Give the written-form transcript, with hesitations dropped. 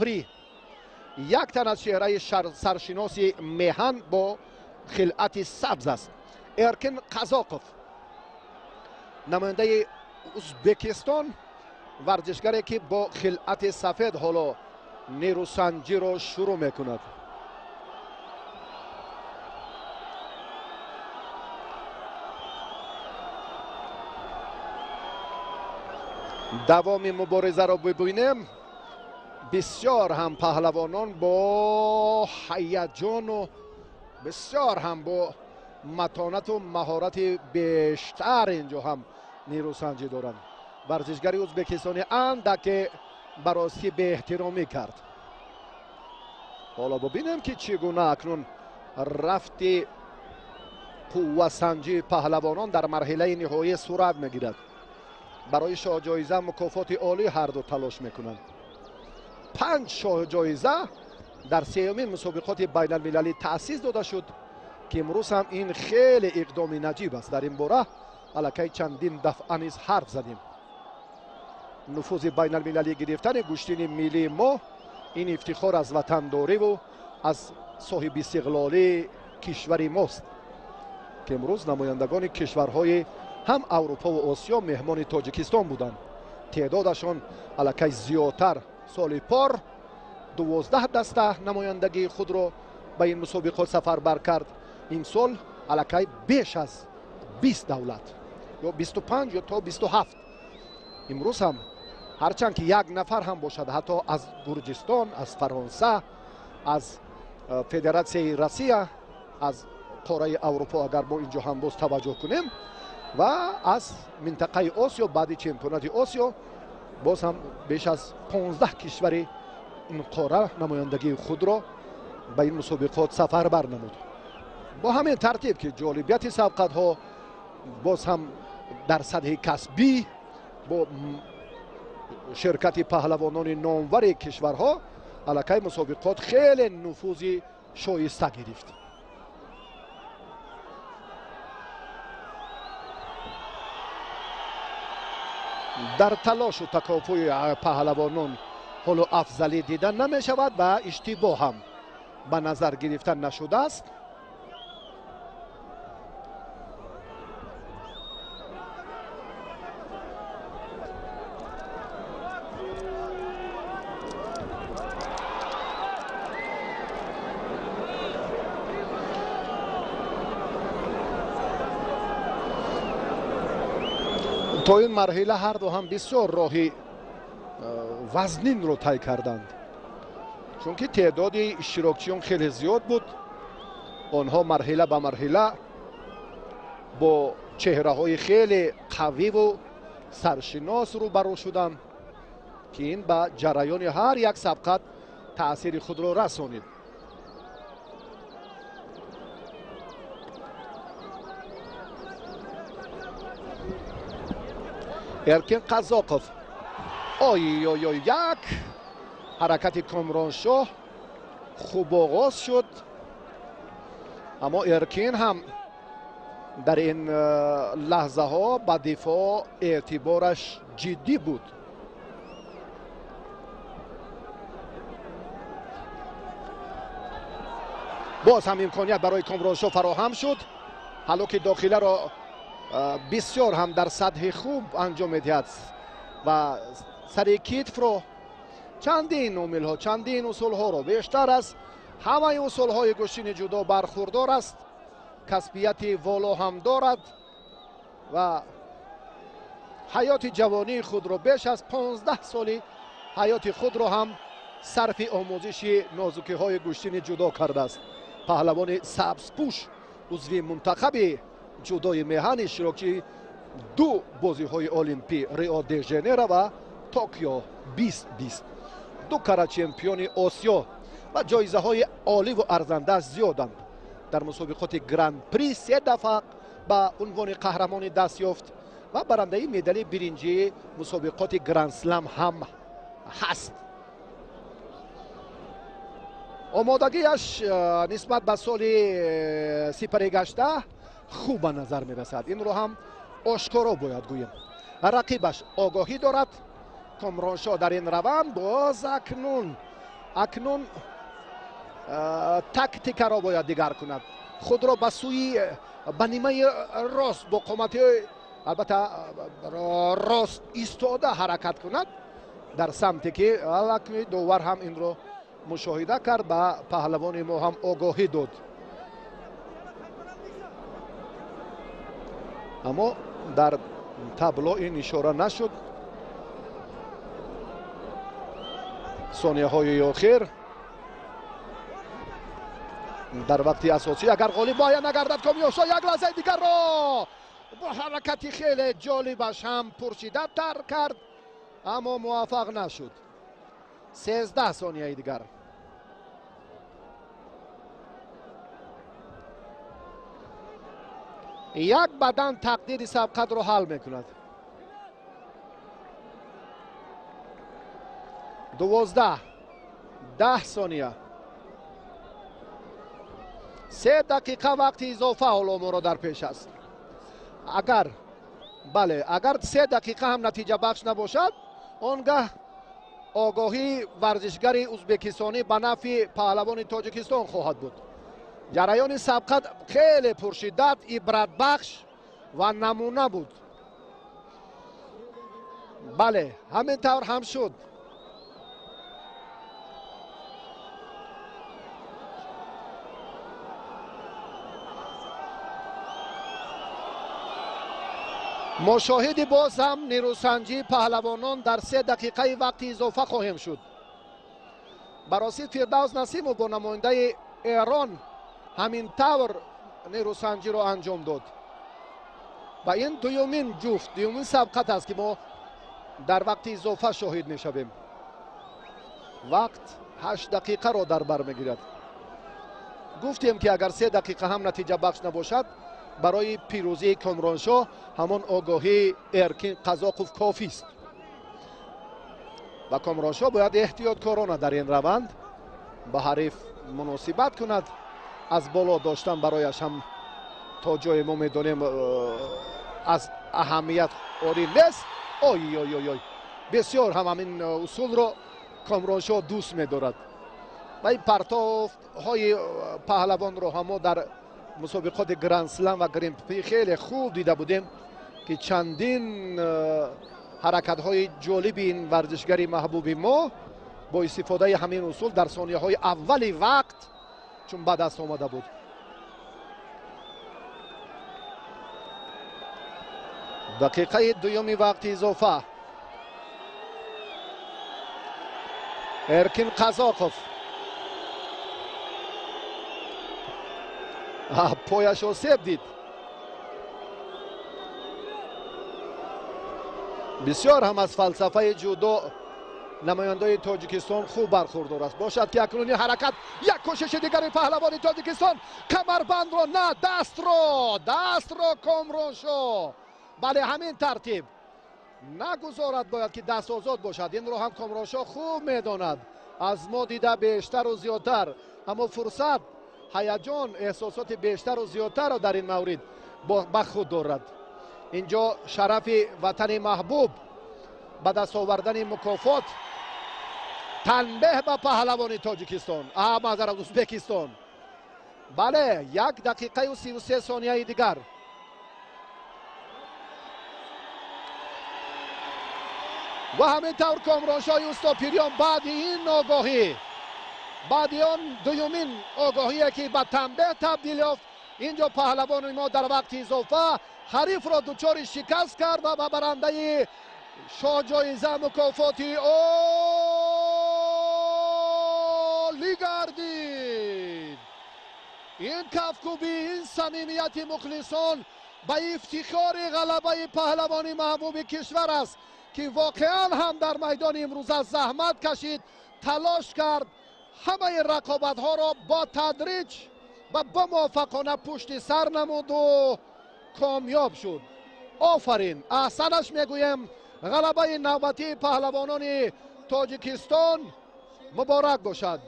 При як тан аз чеҳраи саршиноси меҳан бо хилъати сабз аст. Эркин Қазоқов, намояндаи Узбекистон, варзишгаре ки бо хилъати сафед ҳоло нерӯсанҷиро шурӯъ мекунад. Давоми муборизаро бибинем. Бисёр ҳам паҳлавонон бо ҳаяҷону бисёр ҳам бо матонату маҳорати бештар инҷо ҳам нерӯсанҷӣ доранд. Варзишгари узбекистони андаке ба ростӣ беэҳтиромӣ кард. Ҳоло бибинем, ки чӣ гуна акнун рафти қуввасанҷии паҳлавонон дар марҳилаи ниҳоӣ сурат мегирад. Барои шоҳҷоиза мукофоти олӣ ҳарду талош мекунанд. 5 шоҳҷоиза дар сеюмин мусобиқоти байналмилалӣ таъсис дода шуд, ки имрӯз ҳам ин хеле иқдоми наҷиб аст. Дар ин бора аллакай чандин дафъа низ ҳарф задем. Нуфузи байналмилалӣ гирифтани гӯштини миллии мо ин ифтихор аз ватандориву аз соҳибистиқлолии кишвари мост, ки имрӯз намояндагони кишварҳои ҳам Аврупову Осиё меҳмони Тоҷикистон буданд. Теъдодашон аллакай зиёдтар. Соли пор 12 даста намояндагии худро ба ин мусобиқот сафарбар кард. Имсол аллакай беш аз 20 давлат, ё 25 ё то 27. Имрӯз ҳам ҳарчанд ки як нафар ҳам бошад, ҳатто аз Гурҷистон, аз Фаронса, аз Федератсияи Россия, аз қораи Аврупо агар мо инҷо ҳам боз таваҷҷӯҳ кунем, ва аз минтақаи Осиё баъди чемпионати Осиё боз ҳам беш аз 15 кишвари ин қора намояндагии худро ба ин мусобиқот сафарбар намуд. Бо ҳамин тартиб ки ҷолибияти сабқатҳо боз ҳам дар сатҳи касбӣ бо ширкати паҳлавонони номвари кишварҳо аллакай мусобиқот хеле нуфузи шоиста гирифт. Дар талошу такофуи паҳлавонон ҳоло афзалӣ дида намешавад ва иштибоҳ ҳам ба назар гирифта нашудааст. То ин марҳила ҳарду ҳам бисёр роҳи вазнинро тай карданд, чунки теъдоди иштирокчиён хеле зиёд буд. Онҳо марҳила ба марҳила бо чеҳраҳои хеле қавиву саршинос рӯбарӯ шуданд, ки ин ба ҷараёни ҳар як сабқат таъсири худро расонид. Эркин Қазоқов, ой ой ой, як ҳаракати Комроншоҳ хуб оғоз шуд, аммо Эркин ҳам дар ин лаҳзаҳо ба дифоъ эътибораш ҷиддӣ буд. Боз ҳам имконият барои Комроншоҳ фароҳам шуд. Ҳало ки дохиларо бисёр ҳам дар сатҳи хуб анҷом медиҳад ва сари китфро чандин омилҳо, чандин усулҳоро бештар аз ҳамаи усулҳои гӯштини ҷудо бархурдор аст. Касбияти воло ҳам дорад ва ҳаёти ҷавонии худро беш аз 15 соли ҳаёти худро ҳам сарфи омӯзиши нозукиҳои гӯштини ҷудо кардааст. Паҳлавони сабзпӯш, узви мунтахаби ҷудои меҳан, иштирокчии ду бозиҳои олимпӣ Рио де Жанейро ва Токио 2020, ду кара чемпиони Осиё ва ҷоизаҳои оливу арзандааш зиёданд. Дар мусобиқоти Гран-при 3 дафъа ба унвони қаҳрамонӣ даст ёфт ва барандаи медали биринҷии мусобиқоти Гранд-слам ҳам ҳаст. Омодагиаш нисбат ба соли сипаригашта хуб ба назар мерасад. Инро ҳам ошкоро бояд гӯем. Рақибаш огоҳӣ дорад. Комроншоҳ дар ин раванд боз акнун Акнун тактикаро бояд дигар кунад, худро ба сӯи ба нимаи рост бо қомати албатта рост истода ҳаракат кунад дар самте ки аллакай довар ҳам инро мушоҳида кард, ба паҳлавони мо ҳам огоҳӣ дод. Аммо дар табло ин ишора нашуд. Сонияҳои охир дар вақти асосӣ агар ғолиб муайян нагардад, Комёбшоҳ як лаҳзаи дигарро бо ҳаракати хеле ҷолибаш ҳам пуршиддаттар кард, аммо муваффақ нашуд. 13 сонияи дигар. Як бадан тақдири сабқатро ҳал мекунад. 12, 10 сония. 3 дақиқа вақти изофа ҳоло моро дар пеш аст. Агар бале, агар 3 дақиқа ҳам натиҷабахш набошад, он гаҳ огоҳии варзишгари узбекистонӣ ба нафъи паҳлавони Тоҷикистон хоҳад буд. Ҷараёни сабқат хеле пуршиддат, ибратбахш ва намуна буд. Бале, ҳамин тавр ҳам шуд. Мо шоҳиди боз ҳам нерӯсанҷии паҳлавонон дар 3 дақиқаи вақти изофа хоҳем шуд. Баросид Фирдавс Насимов бо намояндаи Эрон ҳамин тавр нерӯсанҷиро анҷом дод ва ин дуюмин ҷуфт, дуюмин сабқат аст, ки мо дар вақти изофа шоҳид мешавем. Вақт 8 дақиқаро дар бар мегирад. Гуфтем, ки агар 3 дақиқа ҳам натиҷабахш набошад, барои пирӯзии Комроншоҳ ҳамон огоҳии Эркин Қазоқов кофист ва Комроншоҳ бояд эҳтиёткорона дар ин раванд ба ҳариф муносибат кунад. Аз боло доштан барояш ҳам то ҷое мо медонем аз аҳамият орӣ нест. Ой ой ой ой, бисёр ҳам ҳамин усулро Комроншоҳ дӯст медорад ва ин партофтҳои паҳлавонро ҳам мо дар мусобиқоти Гранд-Слам ва Гран-при хеле хуб дида будем, ки чандин ҳаракатҳои ҷолиби ин варзишгари маҳбуби мо бо истифодаи ҳамин усул дар сонияҳои аввали вақт чун ба даст омада буд. Дақиқаи дуюми вақти изофа. Эркин Қазоқов пояш осеб дид. Бисёр ҳам аз фалсафаи ҷудо намояндаи Тоҷикистон хуб бархурдор аст. Бошад, ки акнун ин ҳаракат, як кӯшиши дигари паҳлавони Тоҷикистон, камарбандро на, дастро, дастро Комроншоҳ. Бале, ҳамин тартиб нагузорад, бояд ки даст озод бошад. Инро ҳам Комроншоҳ хуб медонад, аз мо дида бештару зиёдтар, аммо фурсат, ҳаяҷон, эҳсосоти бештару зиёдтарро дар ин маврид ба худ дорад. Инҷо шарафи ватани маҳбуб, ба даст овардани мукофот, танбеҳ ба паҳлавони Тоҷикистон, маъзарат, Узбекистон. Бале, 1 дақиқаю 33 сонияи дигар. Ва ҳамин тавр Комроншоҳи Устопириён баъди ин огоҳӣ, баъди он дуюмин огоҳие, ки ба танбеҳ табдил ёфт, инҷо паҳлавони мо дар вақти изофа ҳарифро дучори шикаст кард ва ба барандаи шоҳҷоиза мукофоти олӣ гардид. Ин кафкӯбӣ, ин самимияти мухлисон ба ифтихори ғалабаи паҳлавони маҳбуби кишвар аст, ки воқеан ҳам дар майдони имрӯза заҳмат кашид, талош кард, ҳамаи рақобатҳоро бо тадриҷ ва бо муваффақона пушти сар намуду комёб шуд. Офарин, аҳсанаш мегӯем. Ғалабаи навбатии паҳлавонони Тоҷикистон муборак бошад.